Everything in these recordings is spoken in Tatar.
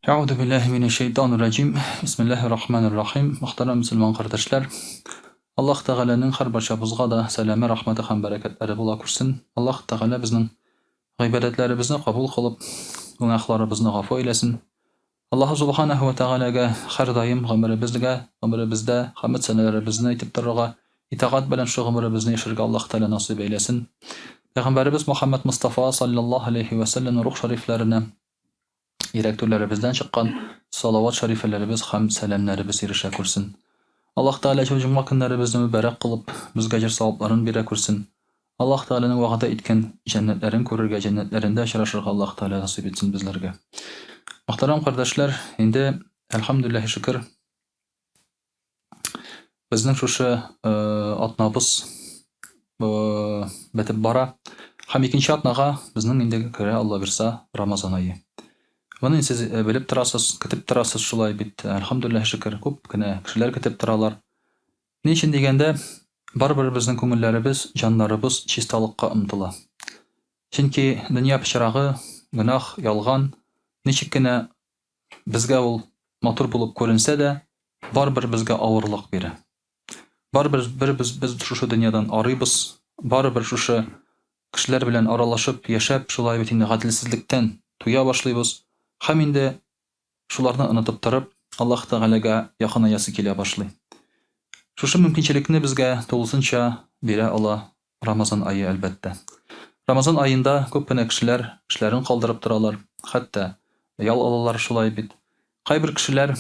Әгъүзу биллаһи минәш-шәйтанир раҗим. Бисмиллаһир рахманир рахим. Мөхтәрәм мөселман кардәшләр, Аллаһ Тәгаләнең һәрбарчабызга да сәламе, рәхмәте һәм бәрәкәтләре була күрсен. Аллаһ Тәгалә безнең гыйбадәтләребезне кабул кылып, гөнаһларыбызны гафу әйләсен. Аллаһ Субханаһу ва Тәгаләгә һәрдаим гомеребезгә, гомеребездә хәмд сәнәләребезне әйтеп торырга, итагать белән шул гомеребезне яшәргә Аллаһ Тәгалә насыйп әйләсен. Пәйгамбәребез Мөхәммәд Мостафа саллаллаһу алейһи вә сәлләмнең рух шәрифләренә Йөрәк түрләребездән чыккан салават шәрифәләребез һәм сәламнәребез ирешә күрсен. Аллаһ Тәгалә шул җомга көннәребезне мөбарәк кылып, безгә әҗер-савапларын бирә күрсен. Аллаһ Тәгаләнең вәгъдә иткән җәннәтләрен күрергә, җәннәтләрендә очрашырга Аллаһ Тәгалә насыйп итсен безләргә. Мөхтәрәм кардәшләр, инде, әлхәмдүлилләһи шөкер, Безнең шушы атнабыз бетеп бара. Һәм икенче атнага безнең инде керә, Алла бирса, Рамазан ае. Моны сез белеп торасыз, көтеп торасыз шулай бит. Әлхәмдүлилләһ шөкер, күп кенә кешеләр көтеп торалар. Ни өчен дигәндә, барыбер безнең күңелләребез, җаннарыбыз чисталыкка омтыла. Чөнки дөнья пычрагы, гөнаһ, ялган ничек кенә Безгә ул матур булып күренсә дә, барыбер безгә авырлык бирә. Барыбер бер без, без шушы дөньядан арыйбыз, барыбер шушы кешеләр белән аралашып, яшәп, шулай бит инде гаделсезлектән туя башлыйбыз һәм инде шуларны онытып торып, Аллаһ Тәгаләгә якынаясы килә башлый. Шушы мөмкинчелекне безгә тулысынча бирә ала Рамазан ае, әлбәттә. Рамазан аенда күп кенә кешеләр эшләрен калдырып торалар, хәтта ял алалар шулай бит. Кайбер кешеләр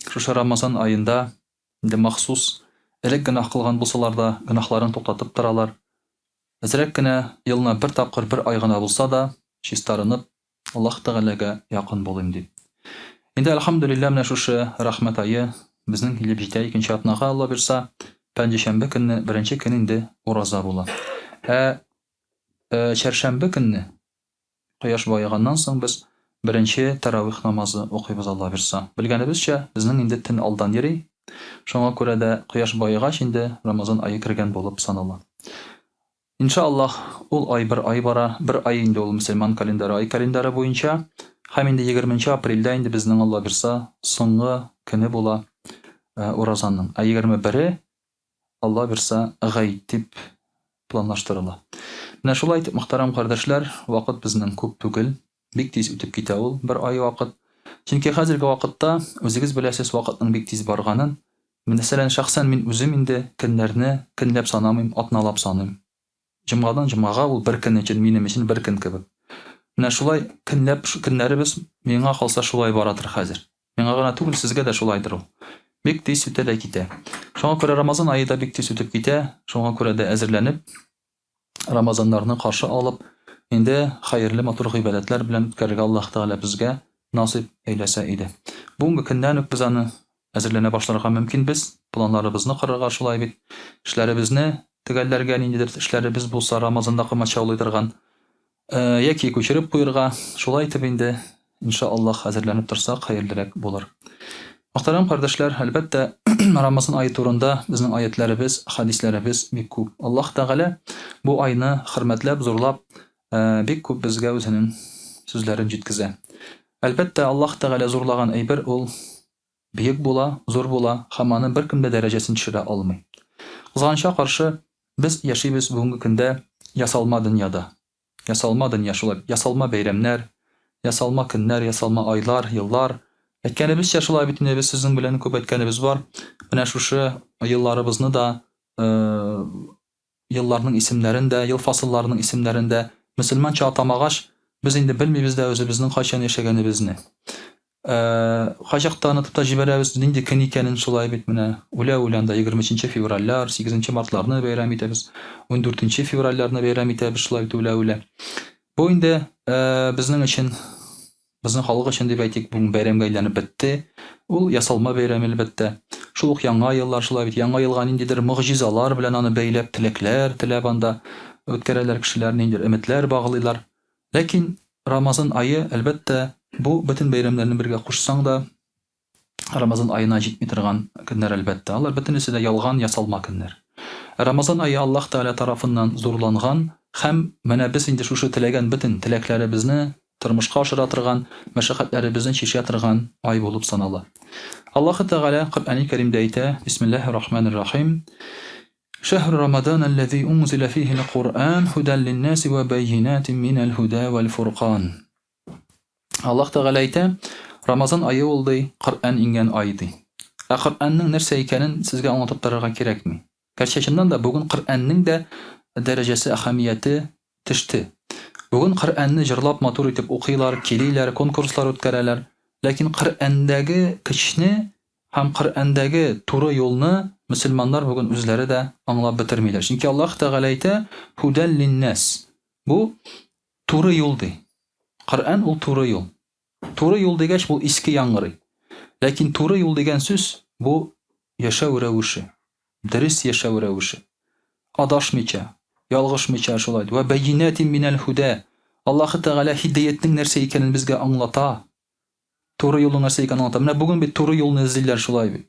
шушы Рамазан аенда инде махсус элек гөнаһ кылган булсалар да, гөнаһларын туктатып торалар. Әзрәк кенә елына бер тапкыр бер ай гына булса да, чистарынып, Аллаһ Тәгаләгә якын булыйм дип. Инде әлхәмдүлилләһ менә шушы рәхмәт ае безнең килеп җитә икенче атнага, Алла бирса, пәнҗешәмбе көнне беренче көн инде ураза була. Ә чәршәмбе көнне кояш баеганнан соң без беренче тәравих намазы укыйбыз, Алла бирса. Белгәнебезчә, безнең инде төн алдан йөри. Шуңа күрә дә кояш баегач инде Рамазан ае кергән булып санала. Инша Аллаһ, ул ай бер ай бара, бер ай инде ул мөселман календары ай календары буенча, һәм инде егерменче апрельдә инде безнең Алла бирса соңгы көне була уразаның, ә 21-е Алла бирса гает дип планлаштырыла. Менә шулай итеп, мөхтәрәм кардәшләр, вакыт безнең күп түгел, бик тиз үтеп китә ул бер ай вакыт. Чөнки хәзерге вакытта, үзегез беләсез, вакытның бик тиз барганын, Мәсәлән, шәхсән мин үзем инде көннәрне көнләп санамыйм, атналап саныйм. Җомгадан җомгага ул бер көн өчен, минем өчен бер көн кебек. Менә шулай көнләп, көннәребез миңа калса шулай барадыр хәзер. Миңа гына түгел, сезгә дә шулайдыр ул. Бик тиз үтә дә китә. Шуңа күрә Рамазан ае да бик тиз үтеп китә, шуңа күрә дә әзерләнеп, Рамазаннарны каршы алып, инде хәерле матур гыйбадәтләр белән үткәрергә Аллаһ Тәгалә безгә насыйп әйләсә иде. Бүгенге көннән үк без аны әзерләнә башларга мөмкинбез, планнарыбызны корырга шулай бит, эшләребезне төгәлләргә, ниндидер эшләребез булса, Рамазанда комачаулый торган, Яки күчереп куерга, шулай итеп инде, инша Аллаһ, әзерләнеп торсак, хәерлерәк булыр. Мөхтәрәм кардәшләр, әлбәттә, Рамазан ае турында безнең аятьләребез, хәдисләребез бик күп. Аллаһ Тәгалә бу айны хөрмәтләп, зурлап, бик күп безгә үзенең сүзләрен җиткезә. Әлбәттә, Аллаһ Тәгалә зурлаган әйбер ул бөек була, зур була һәм аны беркем дә дәрәҗәсен төшерә алмый. Кызганычка каршы, без яшибез бүгенге көндә ясалма дөньяда. Ясалма дөнья шулай, ясалма бәйрәмнәр, ясалма көннәр, ясалма айлар, еллар. Әйткәнебезчә, шулай бит инде без сезнең белән күп әйткәнебез бар. Менә шушы елларыбызны да елларның исемнәрен дә, ел фасылларының исемнәрен дә мөселманча атамагач, без инде белмибез дә үзебезнең кайчан яшәгәнебезне. Э, кайчакта онытып та җибәрәбез, нинди көн икәнен шулай бит менә. Үлә-үлә анда 23 февральләр, 8 мартларны бәйрәм итәбез, 14 февральләрне бәйрәм итәбез шулай бит үлә-үлә. Бу инде э, безнең өчен Безнең халык өчен дип әйтик, бүген бәйрәмгә әйләнеп бетте. Ул ясалма бәйрәм, әлбәттә. Шул ук Яңа еллар шулай бит. Яңа елга ниндидер могҗизалар белән аны бәйләп, теләкләр теләп анда үткәрәләр кешеләр, ниндидер өметләр баглыйлар. Ләкин Рамазан ае, әлбәттә, бу бөтен бәйрәмнәрне бергә кушсаң да, Рамазан аена җитми торган көннәр, әлбәттә. Алар бөтенесе дә ялган, ясалма көннәр. Ә Рамазан ае Аллаһ Тәгалә тарафыннан зурланган һәм менә без инде шушы теләгән бөтен теләкләребезне тормышка ашыра торган, мәшәкатьләребезне чишә торган ай булып санала. Аллаһы Тәгалә Коръәни Кәримдә әйтә, Бисмиллаһир Рахманир Рахим, Шәһру Рамадан аллази унзила фихил Куръан һудан линнаси ва баййинатин минәл һуда вәл фуркан. Аллаһ Тәгалә әйтә, Рамазан ае ул ди, Коръән иңгән ай ди. Ә Коръәннең нәрсә икәнен сезгә аңлатып торырга кирәкми. Гәрчә чыннан да бүген Коръәннең дә дәрәҗәсе, әһәмияте төште. Бүген Коръәнне җырлап матур итеп укыйлар, көйлиләр, конкурслар үткәрәләр. Ләкин Коръәндәге көчне һәм Коръәндәге туры юлны мөселманнар бүген үзләре дә аңлап бетермиләр. Чөнки Аллаһ Тәгалә әйтә, Һудән линнәс. Бу туры юл ди. Коръән ул туры юл. Туры юл дигәч, бу иске яңгырый. Ләкин туры юл дигән сүз бу яшәү рәвеше. Дөрес яшәү рәвеше. Адашмыйча, ялгышмыйча шулай. Вә бәйинәтин минәл һүдә. Аллаһы Тәгалә һидәятнең нәрсә икәнен безгә аңлата. Туры юлның нәрсә икәнен аңлата. Менә бүген бит туры юлны эзлиләр шулай бит.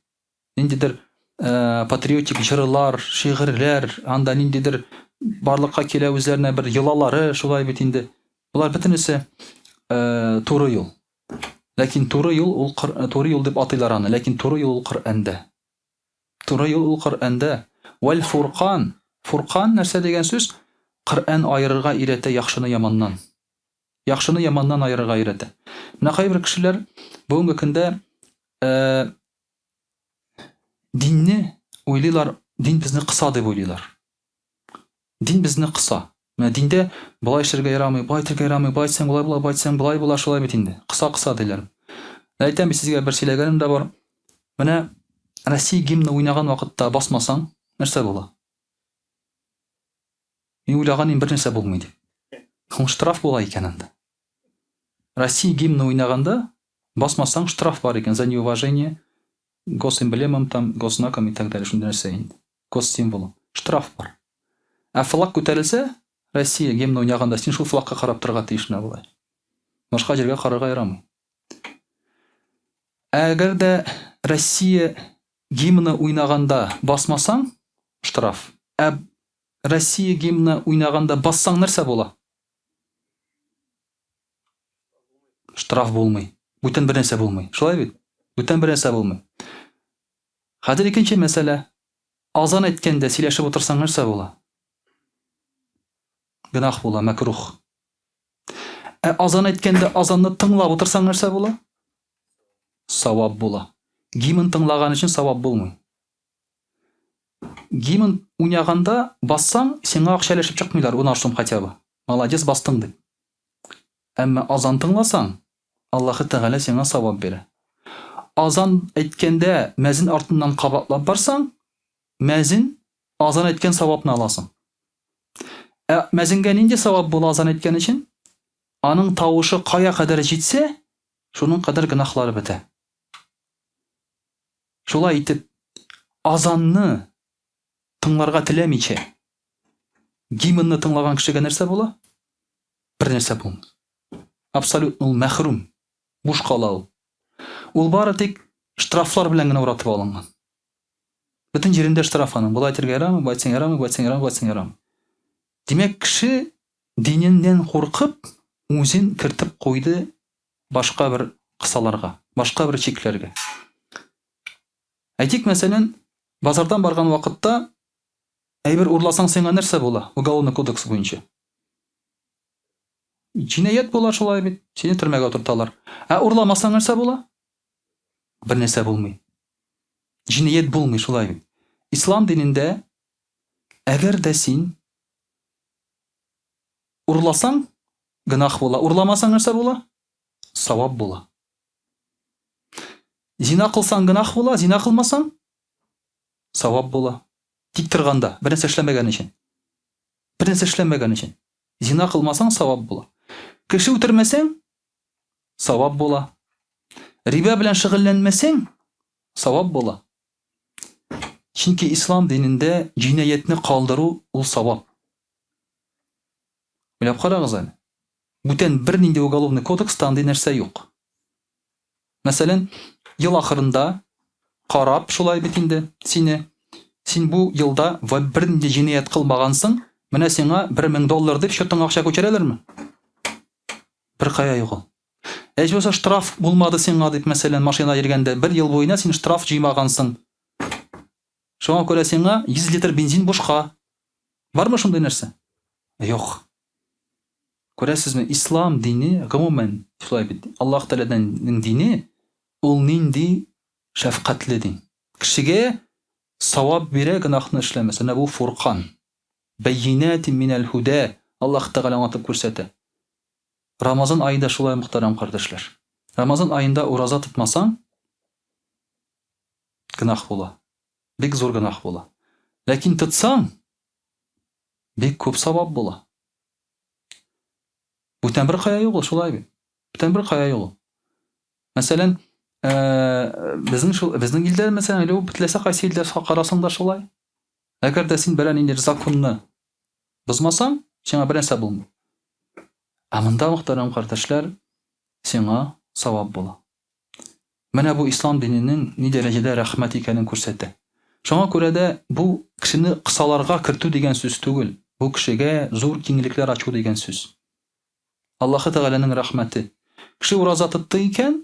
Ниндидер э, патриотик җырлар, шигырьләр, анда ниндидер барлыкка килә үзләренә бер йолалары, шулай бит инде. Болар бөтенесе э, туры юл. Ләкин туры юл ул туры юл дип атыйлар аны, ләкин туры юл ул Коръәндә. Туры юл ул Коръәндә. Вәл фуркан. Фуркан нәрсә дигән сүз? Коръән аерырга өйрәтә яхшыны яманнан. Яхшыны яманнан аерырга өйрәтә. Менә кайбер кешеләр бүгенге көндә э, динне уйлыйлар, дин безне кыса дип уйлыйлар. Дин безне кыса. Менә диндә болай эшләргә ярамый, болай итәргә ярамый, болай итсәң болай була, болай итсәң болай була, шулай бит инде. Кыса-кыса диләр. Әйтәм бит сезгә бер сөйләгәнем дә бар. Менә Россия гимны уйнаган вакытта басмасаң, нәрсә була? Мин уйлаган идем, бер нәрсә булмый дип. Һәм штраф була икән анда. Россия гимны уйнаганда басмасаң штраф бар икән за неуважение госэмблемам там, госзнакам и так далее, шундый нәрсә инде. Госсимволы. Штраф бар. Ә флаг күтәрелсә, Россия гимны уйнаганда син шул флагка карап торырга тиеш менә болай. Башка җиргә карарга ярамый. Әгәр дә Россия гимны уйнаганда басмасаң, штраф. Ә Россия гимны уйнаганда бассаң нәрсә була? Штраф булмый. Бүтән бер нәрсә булмый. Шулай бит? Бүтән бер нәрсә булмый. Хәзер икенче мәсьәлә. Азан әйткәндә сөйләшеп утырсаң нәрсә була? Гөнаһ була, мәкрух. Ә азан әйткәндә азанны тыңлап утырсаң нәрсә була? Савап була. Гимн тыңлаган өчен савап булмый. Гимн уйнаганда бассаң, сиңа акча өләшеп чыкмыйлар, унар сум хотя бы. Молодец, бастың дип. Әмма азан тыңласаң, Аллаһы Тәгалә сиңа савап бирә. Азан әйткәндә мәзин артыннан кабатлап барсаң, мәзин азан әйткән савапны аласың. Ә мәзингә нинди савап була азан әйткән өчен? Аның тавышы кая кадәр җитсә, шуның кадәр гөнаһлары бетә. Шулай итеп, азанны тыңларга теләмичә, гимнны тыңлаган кешегә нәрсә була? Бер нәрсә булмый. Абсолютно ул мәхрүм, буш кала ул. Ул бары тик штрафлар белән генә уратып алынган. Бөтен җирендә штраф аның. Болай әйтергә ярамый, болай әйтсәң ярамый, болай әйтсәң ярамый, болай әйтсәң ярамый. Димәк, кеше диненнән куркып, үзен кертеп куйды башка бер кысаларга, башка бер чикләргә. Әйтик, мәсәлән, базардан барган вакытта әйбер урласаң сиңа нәрсә була? Уголовный кодекс буенча. Җинаять була шулай бит. Сине төрмәгә утырталар. Ә урламасаң нәрсә була? Бер нәрсә булмый. Җинаять булмый шулай бит. Ислам динендә әгәр дә син урласаң, гөнаһ була. Урламасаң нәрсә була? Савап була. Зина кылсаң гөнаһ була, зина кылмасаң савап була. Тик торганда, бер нәрсә эшләмәгән өчен. Бер нәрсә эшләмәгән өчен. Зина кылмасаң савап була. Кеше үтермәсәң савап була. Рибә белән шөгыльләнмәсәң савап була. Чөнки ислам динендә җинаятьне калдыру ул савап. Уйлап карагыз әле. Бүтән бернинди уголовный кодекста андый нәрсә юк. Мәсәлән, ел ахырында карап шулай бит инде сине, син бу елда бернинди җинаять кылмагансың, менә сиңа 1000 доллар дип счетыңа акча күчерәләрме? Беркая юк ул. Әйтмәсә штраф булмады сиңа дип, мәсәлән, машина йөргәндә бер ел буена син штраф җыймагансың. Шуңа күрә сиңа 100 литр бензин бушка. Бармы шундый нәрсә? Юк. Күрәсезме, ислам дине, гомумән, шулай бит. Аллаһ Тәгаләнең дине ул нинди шәфкатьле дин. Кешегә савап бирә гөнаһны эшләмәсә. Менә бу фуркан. Бәйинәтин минәл һүдә, Аллаһ Тәгалә аңлатып күрсәтә. Рамазан ае да шулай, мөхтәрәм кардәшләр. Рамазан аенда ураза тотмасаң, гөнаһ була. Бик зур гөнаһ була. Ләкин тотсаң, бик күп савап була. Бүтән бер кая юк ул, шулай бит. Бүтән бер кая юк ул. Мәсәлән, безнең шул безнең илдә мәсәлән, или теләсә кайсы илдә карасаң да шулай. Әгәр дә син берәр ниндидер законны бозмасаң, сиңа бернәрсә булмый. Ә монда, мөхтәрәм кардәшләр, сиңа савап була. Менә бу ислам диненең ни дәрәҗәдә рәхмәт икәнен күрсәтә. Шуңа күрә дә бу кешене кысаларга кертү дигән сүз түгел, бу кешегә зур киңлекләр ачу дигән сүз. Аллаһы Тәгаләнең рәхмәте. Кеше ураза тотты икән,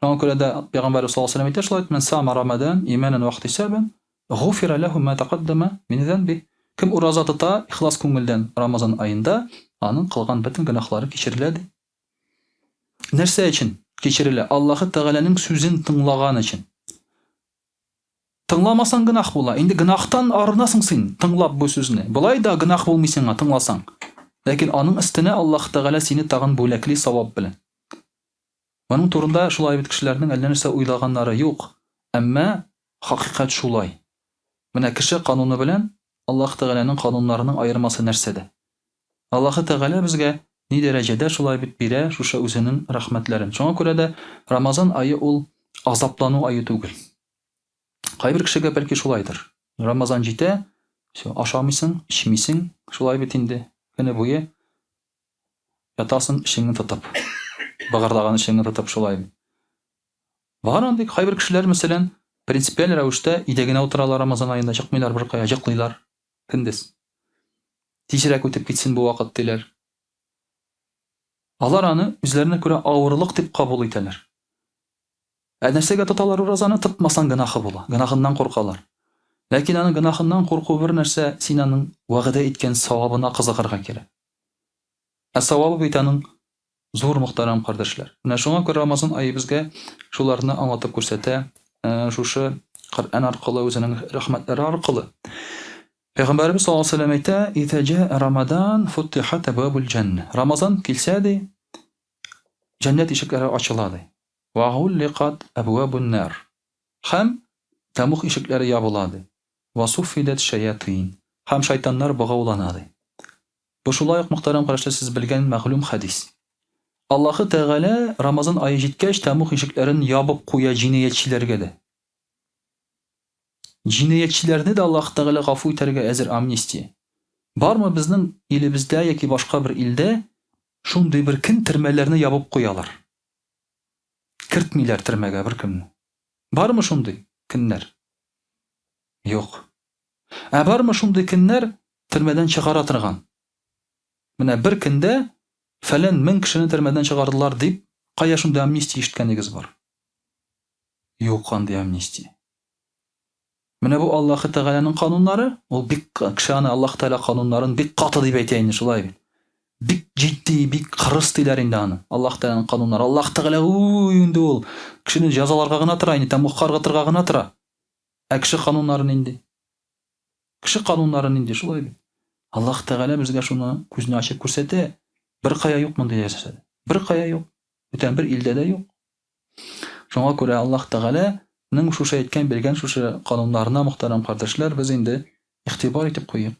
шуңа күрә дә Пәйгамбәрбез саллаллаһу алейһи ва сәлләм әйтә шулай, "Мэн сама Рамадан иманан ва ихтисабан, гуфира ләһу ма тәкаддама мин зәнби". Кем ураза тота ихлас күңелдән Рамазан аенда, аның кылган бөтен гөнаһлары кичерелә ди. Нәрсә өчен кичерелә? Аллаһы Тәгаләнең сүзен тыңлаган өчен. Тыңламасаң гөнаһ була. Инде гөнаһтан арынасың син, тыңлап бу сүзне. Болай да гөнаһ булмый сиңа, тыңласаң. Ләкин аның өстенә Аллаһ Тәгалә сине тагын бүләкли савап белән. Моның турында шулай бит кешеләрнең әллә нәрсә уйлаганнары юк, әмма хакыйкать шулай. Менә кеше кануны белән Аллаһ Тәгаләнең кануннарының аермасы нәрсәдә? Аллаһы Тәгалә безгә ни дәрәҗәдә шулай бит бирә шушы үзенең рәхмәтләрен. Шуңа күрә дә Рамазан ае ул азаплану ае түгел. Кайбер кешегә бәлки шулайдыр. Рамазан җитә, все, ашамыйсың, эчмисең, шулай бит инде, көне буе ятасың эчеңне тотып. Быгырдаган эчеңне тотып шулай бит. Бар андый кайбер кешеләр, мәсәлән, принципиаль рәвештә өйдә генә утыралар Рамазан аенда, чыкмыйлар беркая, җыклыйлар көндез. Тизрәк үтеп китсен бу вакыт диләр. Алар аны үзләренә күрә авырлык дип кабул итәләр. Ә нәрсәгә тоталар уразаны? Тотмасаң гөнаһы була. Гөнаһыннан куркалар. Ләкин аның гөнаһыннан курку бер нәрсә, син аның вәгъдә иткән савабына кызыгырга кирәк. Ә савабы бит аның зур, мөхтәрәм кардәшләр. Менә шуңа күрә Рамазан ае безгә шуларны аңлатып күрсәтә, шушы Коръән аркылы, үзенең рәхмәтләре аркылы. Пәйгамбәребез саллаллаһу алейһи ва сәлләм әйтә, "Иза җаа Рамадан, футихат абвабул җәннә." Рамазан килсә ди, җәннәт ишекләре ачыла ди. Ва гулликат абвабун нар. Һәм тәмуг ишекләре ябыла ди. Ва суффидат шаятин. Һәм шайтаннар богаулана ди. Бу шулай ук, мөхтәрәм кардәшләр, сез белгән мәгълүм хәдис. Аллаһы Тәгалә Рамазан ае җиткәч, тәмуг ишекләрен ябып куя җинаятьчеләргә дә. Җинаятьчеләрне дә Аллаһы Тәгалә гафу итәргә әзер, амнистия. Бармы безнең илебездә яки башка бер илдә шундый бер көн төрмәләрне ябып куялар? Кертмиләр төрмәгә беркемне. Бармы шундый көннәр? Юк. Ә бармы шундый көннәр төрмәдән чыгара торган? Менә бер көндә фәлән мең кешене төрмәдән чыгардылар дип, кая шундый амнистия ишеткәнегез бар? Юк андый амнистия. Менә бу Аллаһы Тәгаләнең кануннары, ул бик кеше аны Аллаһ Тәгалә кануннарын бик каты дип әйтә инде, шулай бит. Бик җитди, бик кырыс диләр инде аны. Аллаһ Тәгаләнең кануннары. Аллаһ Тәгалә уй инде ул кешене җәзаларга гына тора инде, тәмугка ыргытырга гына тора. Ә кеше кануннары нинди? Кеше кануннары нинди, шулай бит. Аллаһ Тәгалә безгә шуны күзне ачып күрсәтә. Беркая юк мондый нәрсә. Беркая юк. Бүтән бер илдә дә юк. Шуңа күрә Аллаһ Тәгаләнең шушы әйткән, биргән шушы кануннарына, мөхтәрәм кардәшләр, без инде игътибар итеп куйыйк.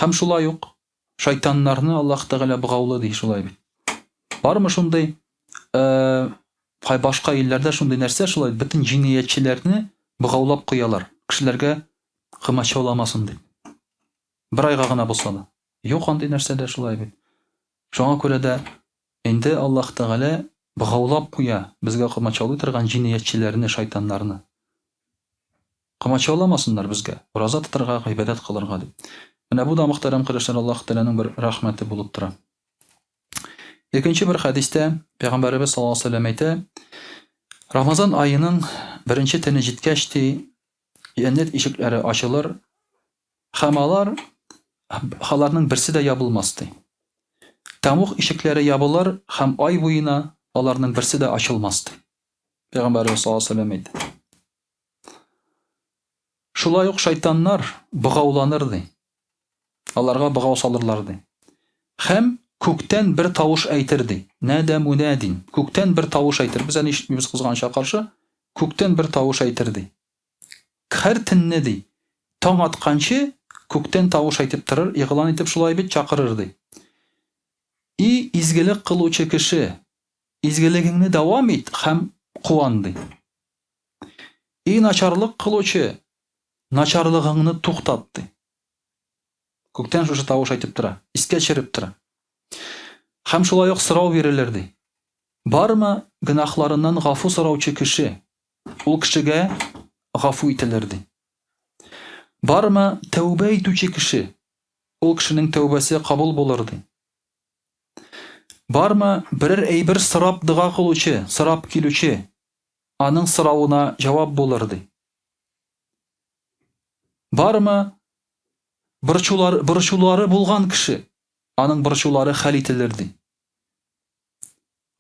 Һәм шулай ук шайтаннарны Аллаһ Тәгалә богаулы ди, шулай бит. Бармы шундый э, кай башка илләрдә шундый нәрсә, шулай бөтен җинаятьчеләрне богаулап куялар, кешеләргә комачауламасын дип. Бер айга гына булса да. Юк андый нәрсә дә шулай бит. Шуңа күрә дә Инде Аллаһ Тәгалә богаулап куя безгә комачаулый торган җинаятьчеләрне, шайтаннарны. Комачауламасыннар безгә, ураза тотарга, гыйбадәт кылырга дип. Менә бу да, мөхтәрәм кардәшләр, Аллаһ Тәгаләнең бер рәхмәте булып тора. Икенче бер хәдистә Пәйгамбәребез саллаллаһу алейһи вәсәлләм әйтә, Рамазан аеның беренче төне җиткәч ди, җәннәт ишекләре ачылыр һәм алар аларның берсе дә ябылмас ди. Тәмуг ишекләре ябылыр һәм ай буена аларның берсе дә ачылмас ди. Пәйгамбәребез саллаллаһу алейһи вәсәлләм әйтә. Шулай ук шайтаннар богауланыр ди. Аларга богау салырлар ди. Һәм күктән бер тавыш әйтер ди. Нәдә мунадин. Күктән бер тавыш әйтер. Без аны ишетмибез кызганычка каршы. Күктән бер тавыш әйтер ди. Һәр төнне ди. Таң атканчы күктән тавыш әйтеп торыр, игълан итеп шулай бит чакырыр ди. И изгелек кылучы кеше, изгелегеңне дәвам ит һәм куан ди. И начарлык кылучы, начарлыгыңны туктат, ди. Күктән шушы тавыш әйтеп тора, искә төшереп тора. Һәм шулай ук сорау бирелер, ди. Бармы гөнаһларыннан гафу сораучы кеше? Ул кешегә гафу ителер, ди. Бармы тәүбә итүче кеше? Ул кешенең тәүбәсе кабул булыр, ди. Бармы берәр әйбер сорап дога кылучы, сорап килүче? Аның соравына җавап булыр, ди. Бармы борчулар, борчулары булган кеше, аның борчулары хәл ителер, ди.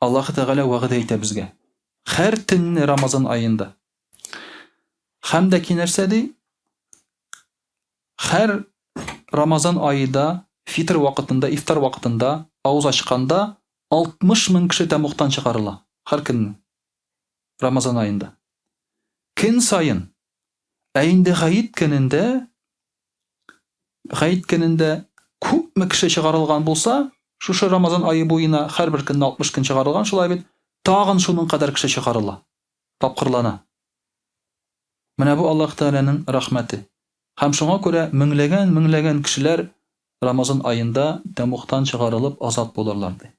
Аллаһ Тәгалә вәгъдә итә безгә. Һәр төнне Рамазан аенда. Һәм дә ки нәрсә ди? Һәр Рамазан аенда фитр вакытында, ифтар вакытында авыз ачканда 60 мең кеше тәмугтан чыгарыла. Һәр көнне. Рамазан аенда. Көн саен. Ә инде гаит көнендә гаит көнендә күпме кеше чыгарылган булса, шушы Рамазан ае буена һәрбер көнне 60 көн чыгарылган шулай бит, тагын шуның кадәр кеше чыгарыла. Тапкырлана. Менә бу Аллаһ Тәгаләнең рәхмәте. Һәм шуңа күрә меңләгән-меңләгән кешеләр Рамазан аенда тәмугтан чыгарылып азат булырлар, ди.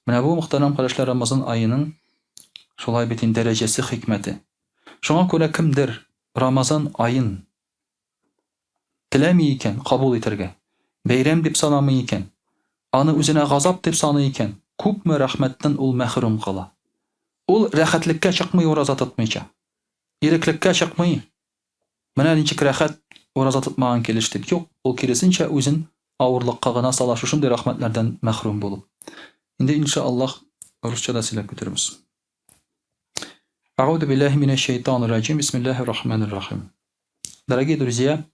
Менә бу, мөхтәрәм кардәшләр, Рамазан аеның шулай бит инде дәрәҗәсе, хикмәте. Шуңа күрә кемдер Рамазан аен теләми икән кабул итәргә, бәйрәм дип санамый икән, аны үзенә газап дип саный икән, күпме рәхмәттән ул мәхрүм кала. Ул рәхәтлеккә чыкмый ураза тотмыйча. Иреклеккә чыкмый. Менә ничек рәхәт ураза тотмаган килеш дип. Юк, ул киресенчә үзен авырлыкка гына сала шушындый рәхмәтләрдән мәхрүм булып. Инде инша Аллаһ русча да сөйләп китербез. Әгъүзу биллаһи минәш шайтанир раҗим. Бисмиллаһир рахманир рахим. Дорогие друзья,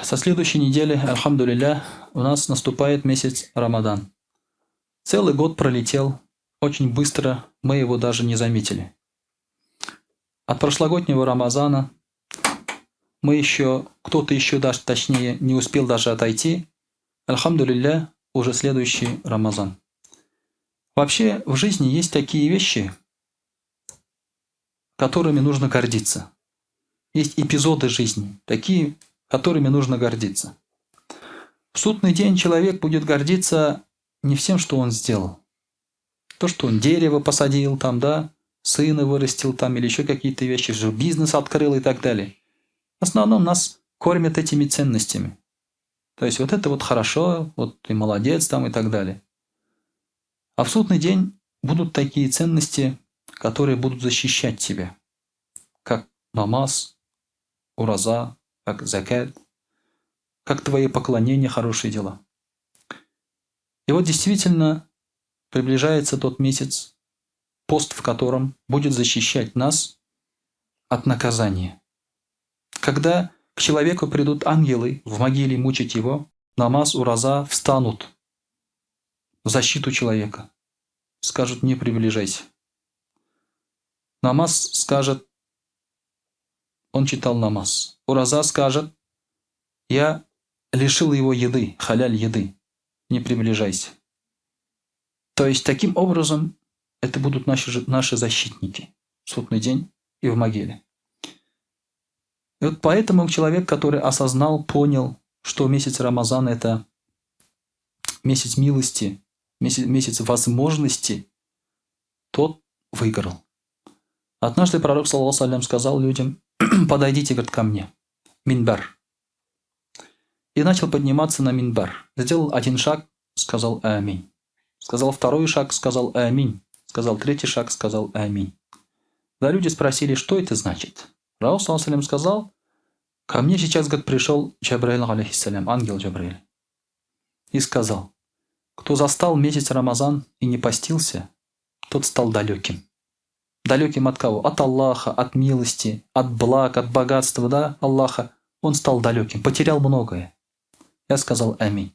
со следующей недели, альхамдулилля, у нас наступает месяц Рамадан. Целый год пролетел очень быстро, мы его даже не заметили. От прошлогоднего Рамазана мы еще, кто-то еще даже, точнее, не успел даже отойти. Альхамдулилля, уже следующий Рамазан. Вообще в жизни есть такие вещи, которыми нужно гордиться. Есть эпизоды жизни, такие, которыми нужно гордиться. В судный день человек будет гордиться не всем, что он сделал. То, что он дерево посадил там, да, сына вырастил там или еще какие-то вещи, же бизнес открыл и так далее. В основном нас кормят этими ценностями. То есть вот это вот хорошо, вот ты молодец там и так далее. А в судный день будут такие ценности, которые будут защищать тебя, как намаз, ураза, как закят, как твои поклонения, хорошие дела. И вот действительно приближается тот месяц, пост в котором будет защищать нас от наказания. Когда к человеку придут ангелы в могиле мучить его, намаз, ураза встанут в защиту человека. Скажут, не приближайся. Намаз скажет, он читал намаз. Ураза скажет, я лишил его еды, халяль еды, не приближайся. То есть таким образом это будут наши, наши защитники в судный день и в могиле. И вот поэтому человек, который осознал, понял, что месяц Рамазан – это месяц милости, месяц, месяц возможности, тот выиграл. Однажды пророк, саллаллаху сказал людям, подойдите, говорит, ко мне, минбар. И начал подниматься на минбар. Сделал один шаг, сказал аминь. Сказал второй шаг, сказал аминь. Сказал третий шаг, сказал аминь. Да, люди спросили, что это значит. Пророк, саллаллаху сказал, ко мне сейчас, говорит, пришел Джабраил, алейхиссалям, ангел Джабраиль, и сказал, кто застал месяц Рамазан и не постился, тот стал далеким. Далеким от кого? От Аллаха, от милости, от благ, от богатства, да, Аллаха. Он стал далеким, потерял многое. Я сказал аминь.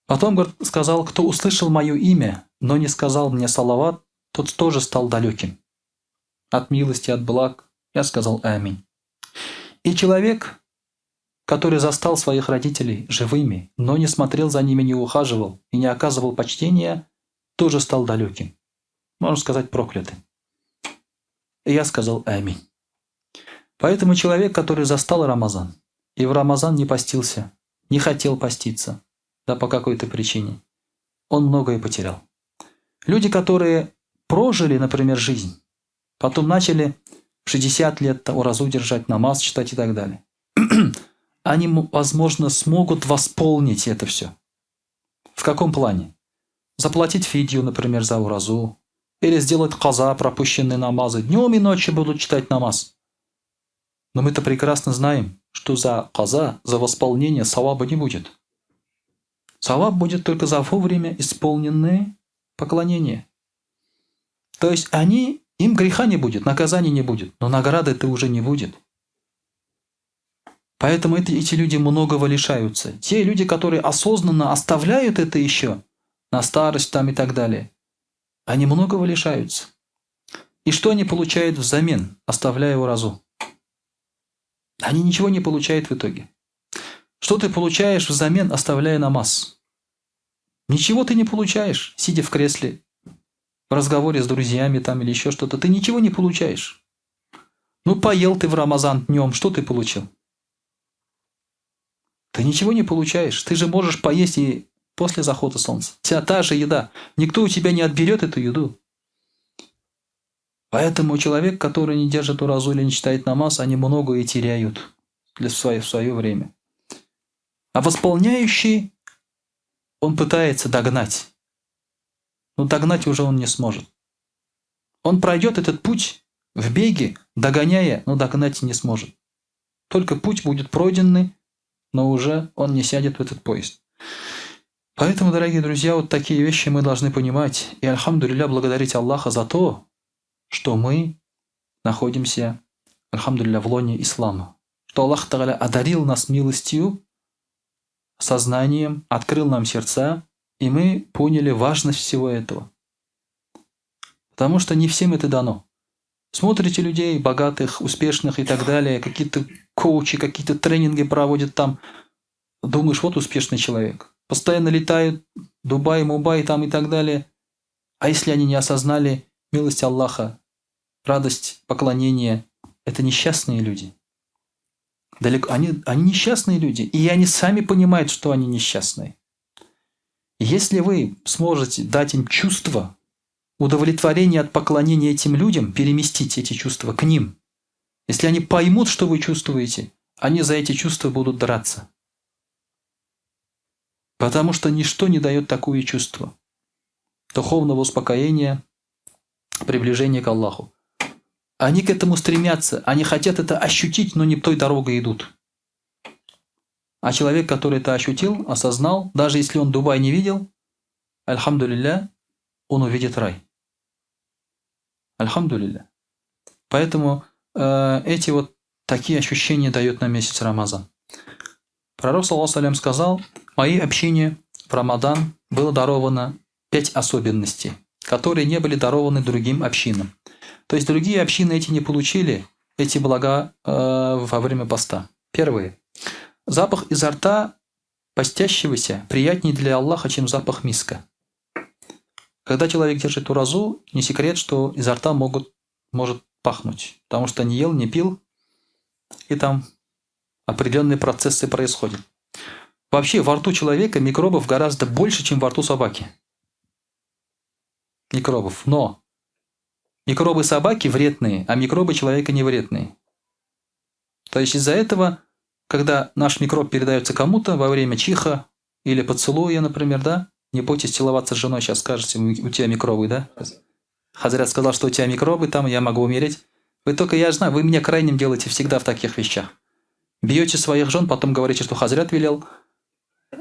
Потом, говорит, сказал, кто услышал мое имя, но не сказал мне салават, тот тоже стал далеким. От милости, от благ. Я сказал аминь. И человек, который застал своих родителей живыми, но не смотрел за ними, не ухаживал и не оказывал почтения, тоже стал далеким. Можно сказать, проклятым. И я сказал аминь. Поэтому человек, который застал Рамазан, и в Рамазан не постился, не хотел поститься, да по какой-то причине, он многое потерял. Люди, которые прожили, например, жизнь, потом начали в 60 лет уразу держать, намаз читать и так далее. Они, возможно, смогут восполнить это все. В каком плане? Заплатить фидью, например, за уразу, или сделать каза, пропущенные намазы. Днем и ночью будут читать намаз. Но мы-то прекрасно знаем, что за каза, за восполнение саваба не будет. Саваб будет только за вовремя исполненные поклонения. То есть им греха не будет, наказания не будет, но награды-то уже не будет. Поэтому эти люди многого лишаются. Те люди, которые осознанно оставляют это еще на старость там и так далее, они многого лишаются. И что они получают взамен, оставляя уразу? Они ничего не получают в итоге. Что ты получаешь взамен, оставляя намаз? Ничего ты не получаешь, сидя в кресле, в разговоре с друзьями там или еще что-то. Ты ничего не получаешь. Ну, поел ты в Рамазан днем, что ты получил? Ты ничего не получаешь. Ты же можешь поесть и после захода солнца. Вся та же еда. Никто у тебя не отберет эту еду. Поэтому человек, который не держит уразу или не читает намаз, они многое теряют в свое время. А восполняющий, он пытается догнать. Но догнать уже он не сможет. Он пройдет этот путь в беге, догоняя, но догнать не сможет. Только путь будет пройденный, но уже он не сядет в этот поезд. Поэтому, дорогие друзья, вот такие вещи мы должны понимать. И, альхамдулилля, благодарить Аллаха за то, что мы находимся, альхамдулилля, в лоне ислама. Что Аллах Тааля одарил нас милостью, сознанием, открыл нам сердца, и мы поняли важность всего этого. Потому что не всем это дано. Смотрите людей, богатых, успешных и так далее, какие-то коучи, какие-то тренинги проводят там. Думаешь, вот успешный человек. Постоянно летают, Дубай, Мубай там и так далее. А если они не осознали милость Аллаха, радость поклонения, это несчастные люди. Далеко, они несчастные люди, и они сами понимают, что они несчастные. Если вы сможете дать им чувство удовлетворения от поклонения этим людям, переместить эти чувства к ним, если они поймут, что вы чувствуете, они за эти чувства будут драться. Потому что ничто не дает такое чувство духовного успокоения, приближения к Аллаху. Они к этому стремятся, они хотят это ощутить, но не той дорогой идут. А человек, который это ощутил, осознал, даже если он Дубай не видел, альхамдулилля, он увидит рай. Альхамдулилля. Поэтому эти вот такие ощущения дает нам месяц Рамазан. Пророк, саллаллаху алейхи ва саллям, сказал: моей общине в Рамадан было даровано 5 особенностей, которые не были дарованы другим общинам. То есть другие общины эти не получили эти блага во время поста. Первое. Запах изо рта постящегося приятнее для Аллаха, чем запах миска. Когда человек держит уразу, не секрет, что изо рта может пахнуть, потому что не ел, не пил, и там определенные процессы происходят. Вообще во рту человека микробов гораздо больше, чем во рту собаки. Микробов. Но микробы собаки вредные, а микробы человека не вредные. То есть из-за этого, когда наш микроб передается кому-то во время чиха или поцелуя, например, да, Не бойтесь целоваться с женой, сейчас скажете, у тебя микробы, да? Хазрят сказал, что у тебя микробы там, я могу умереть. Вы только, я знаю, вы меня крайним делаете всегда в таких вещах. Бьете своих жен, потом говорите, что Хазрят велел.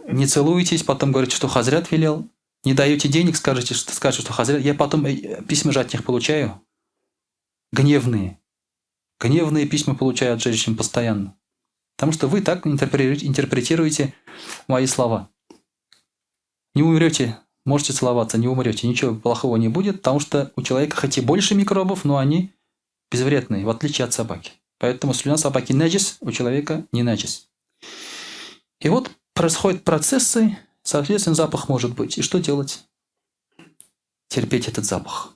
Не целуетесь, потом говорите, что Хазрят велел. Не даете денег, скажете, что Хазрят. Я потом письма же от них получаю. Гневные. Гневные письма получаю от женщин постоянно. Потому что вы так интерпретируете мои слова. Не умрете, можете целоваться, не умрете, ничего плохого не будет, потому что у человека хоть и больше микробов, но они безвредные, в отличие от собаки. Поэтому слюна собаки неджис, у человека не неджис. И вот происходят процессы, соответственно, запах может быть. И что делать? Терпеть этот запах.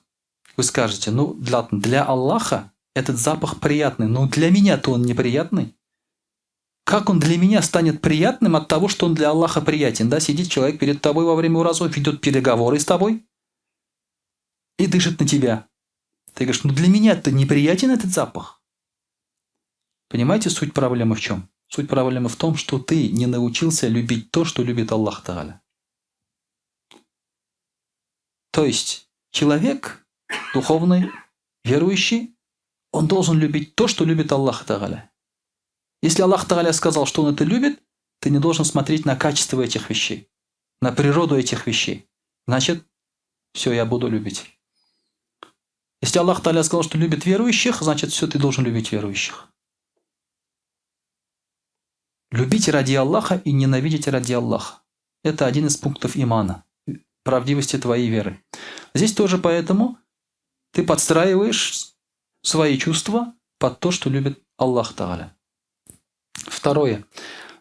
Вы скажете, ну для Аллаха этот запах приятный, но для меня-то он неприятный. Как он для меня станет приятным от того, что он для Аллаха приятен? Да, сидит человек перед тобой во время уразы, ведет переговоры с тобой и дышит на тебя. Ты говоришь, ну для меня-то неприятен этот запах. Понимаете, суть проблемы в чем? Суть проблемы в том, что ты не научился любить то, что любит Аллах Тааля. То есть человек духовный, верующий, он должен любить то, что любит Аллах Тааля. Если Аллах Тааля сказал, что он это любит, ты не должен смотреть на качество этих вещей, на природу этих вещей. Значит, все, я буду любить. Если Аллах Тааля сказал, что любит верующих, значит, все, ты должен любить верующих. Любить ради Аллаха и ненавидеть ради Аллаха. Это один из пунктов имана, правдивости твоей веры. Здесь тоже поэтому ты подстраиваешь свои чувства под то, что любит Аллах Тааля. Второе.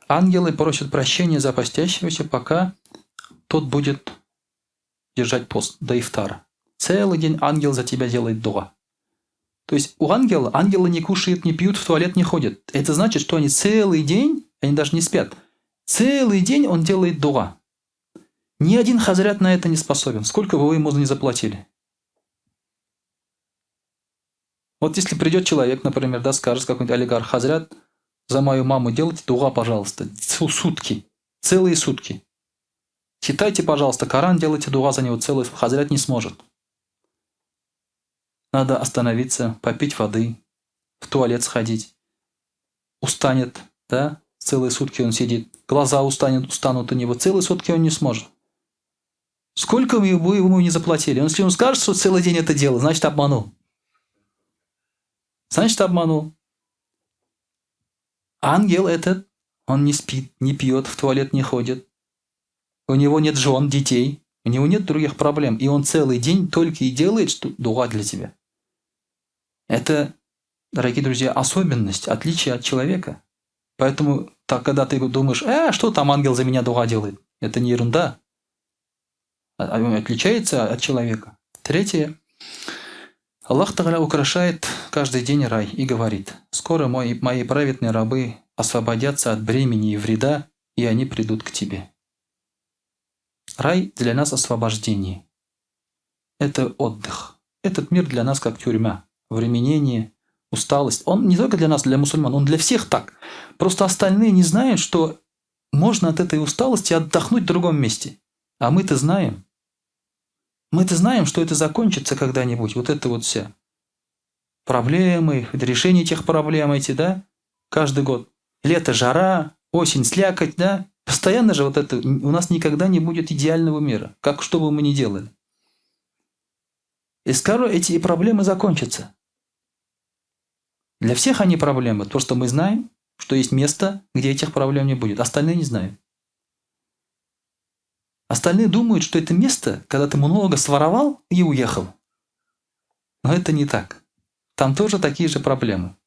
Ангелы просят прощения за постящегося, пока тот будет держать пост до ифтара. Целый день ангел за тебя делает дуа. То есть у ангела, ангелы не кушают, не пьют, в туалет не ходят. Это значит, что они целый день, они даже не спят, целый день он делает дуа. Ни один хазрят на это не способен, сколько бы вы ему не заплатили. Вот если придет человек, например, да, скажет какой-нибудь олигарх, хазрят, за мою маму делайте дуа, пожалуйста, сутки, целые сутки. Читайте, пожалуйста, Коран, делайте дуа за него целый, хазрят не сможет. Надо остановиться, попить воды, в туалет сходить. Устанет, да, целые сутки он сидит, глаза устанут у него, целые сутки он не сможет. Сколько вы ему не заплатили? Он, если он скажет, что целый день это делал, значит обманул. Значит обманул. Ангел этот, он не спит, не пьет, в туалет не ходит. У него нет жен, детей, у него нет других проблем. И он целый день только и делает, что дуа для тебя. Это, дорогие друзья, особенность, отличие от человека. Поэтому, так, когда ты думаешь, что там ангел за меня дуа делает, это не ерунда. Он отличается от человека. Третье. Аллах Тааля украшает каждый день рай и говорит: «Скоро мои праведные рабы освободятся от бремени и вреда, и они придут к тебе». Рай для нас освобождение. Это отдых. Этот мир для нас как тюрьма, временение, усталость. Он не только для нас, для мусульман, он для всех так. Просто остальные не знают, что можно от этой усталости отдохнуть в другом месте. А мы-то знаем. Мы-то знаем, что это закончится когда-нибудь. Вот это вот все. Проблемы, решение этих проблем эти, да? Каждый год. Лето жара, осень слякоть, да? Постоянно же вот это, у нас никогда не будет идеального мира, как что бы мы ни делали. И скоро эти проблемы закончатся. Для всех они проблемы, то, что мы знаем, что есть место, где этих проблем не будет. Остальные не знают. Остальные думают, что это место, когда ты много своровал и уехал. Но это не так. Там тоже такие же проблемы.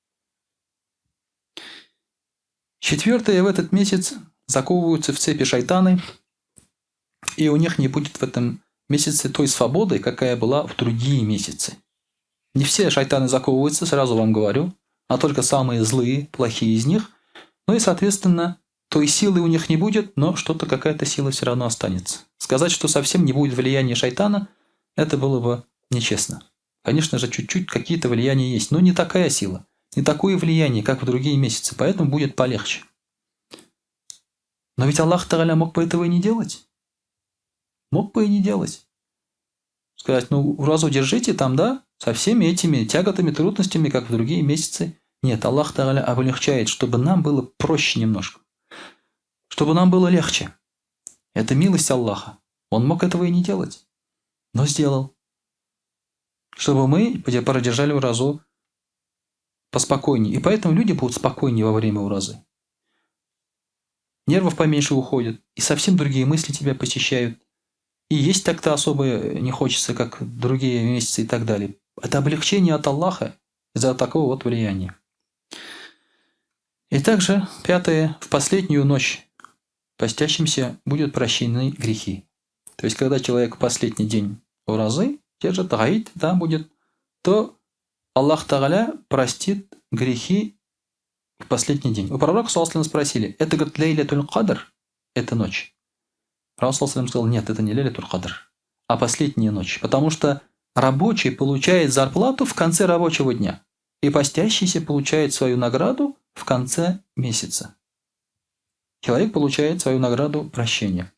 Четвертое, в этот месяц заковываются в цепи шайтаны, и у них не будет в этом месяце той свободы, какая была в другие месяцы. Не все шайтаны заковываются, сразу вам говорю, а только самые злые, плохие из них. Ну и, соответственно, той силы у них не будет, но что-то, какая-то сила все равно останется. Сказать, что совсем не будет влияния шайтана, это было бы нечестно. Конечно же, чуть-чуть какие-то влияния есть, но не такая сила, не такое влияние, как в другие месяцы, поэтому будет полегче. Но ведь Аллах Тааля мог бы этого и не делать. Мог бы и не делать. Сказать, ну, уразу держите там, да, со всеми этими тяготами, трудностями, как в другие месяцы. Нет, Аллах Тааля облегчает, чтобы нам было проще немножко. Чтобы нам было легче. Это милость Аллаха. Он мог этого и не делать, но сделал. Чтобы мы продержали уразу поспокойнее. И поэтому люди будут спокойнее во время уразы. Нервов поменьше уходит, и совсем другие мысли тебя посещают. И есть так-то особо не хочется, как другие месяцы и так далее. Это облегчение от Аллаха из-за такого вот влияния. И также, пятое, в последнюю ночь постящимся будут прощены грехи. То есть, когда человек в последний день уразы держит, гаид, да, будет, то Аллах Тааля простит грехи в последний день. У пророка саллаллаху спросили, это, говорит, Лейлятуль Кадр, это ночь. Пророк саллаллаху сказал, нет, это не Лейлятуль Кадр, а последняя ночь. Потому что рабочий получает зарплату в конце рабочего дня, и постящийся получает свою награду в конце месяца. Человек получает свою награду прощения.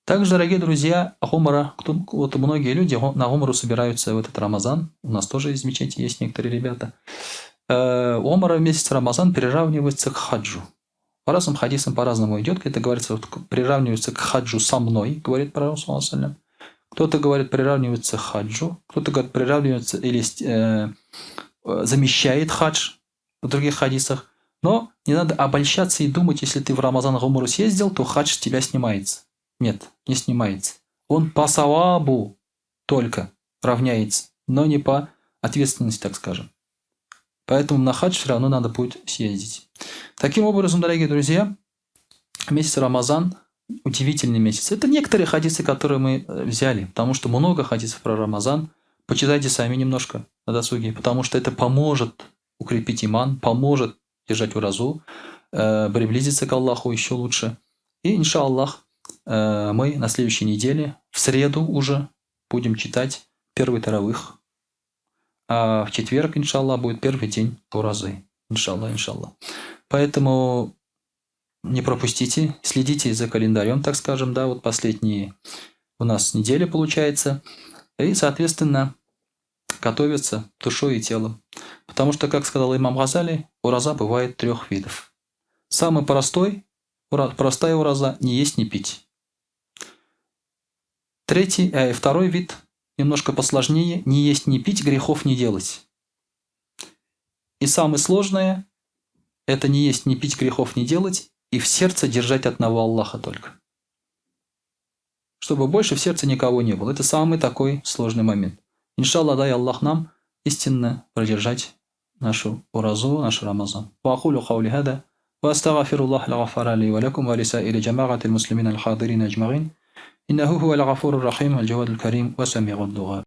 Также, дорогие друзья, Умра, вот многие люди на Умру собираются в этот Рамазан, у нас тоже из мечети есть некоторые ребята. Умра в месяц Рамазан приравнивается к хаджу. По разным хадисам по-разному идет, где-то говорится, вот, приравнивается к хаджу со мной, говорит пророк, саллаллаху алейхи ва саллям. Кто-то говорит, приравнивается к хаджу, кто-то говорит, приравнивается или замещает хадж в других хадисах. Но не надо обольщаться и думать, если ты в Рамазан в Умру съездил, то хадж с тебя снимается. Нет, не снимается. Он по савабу только равняется, но не по ответственности, так скажем. Поэтому на хадж все равно надо будет съездить. Таким образом, дорогие друзья, месяц Рамазан удивительный месяц. Это некоторые хадисы, которые мы взяли, потому что много хадисов про Рамазан. Почитайте сами немножко на досуге, потому что это поможет укрепить иман, поможет держать уразу, приблизиться к Аллаху еще лучше. И, иншаллах, мы на следующей неделе, в среду уже, будем читать первый таравих. А в четверг, иншаллах, будет первый день уразы. Иншаллах, иншаллах. Поэтому не пропустите, следите за календарем, так скажем, да, вот последние у нас недели получается. И, соответственно, готовиться душой и телом. Потому что, как сказал имам Газали, ураза бывает трех видов. Самый простой, простая ураза – не есть, не пить. Второй вид, немножко посложнее – не есть, не пить, грехов не делать. И самое сложное – это не есть, не пить, грехов не делать и в сердце держать одного Аллаха только. Чтобы больше в сердце никого не было. Это самый такой сложный момент. Иншаллах, дай Аллах нам истинно продержать нашу уразу, наш Рамазан. Ва акулю каули хада, ва астагфируллах ла-гафара ли ва лакум ва лисаири джамаатил муслимин аль-хадирин аджмаин. Иннаху хуа аль-гафурур рахим, аль-джавадул карим, ва сами'уд дуа.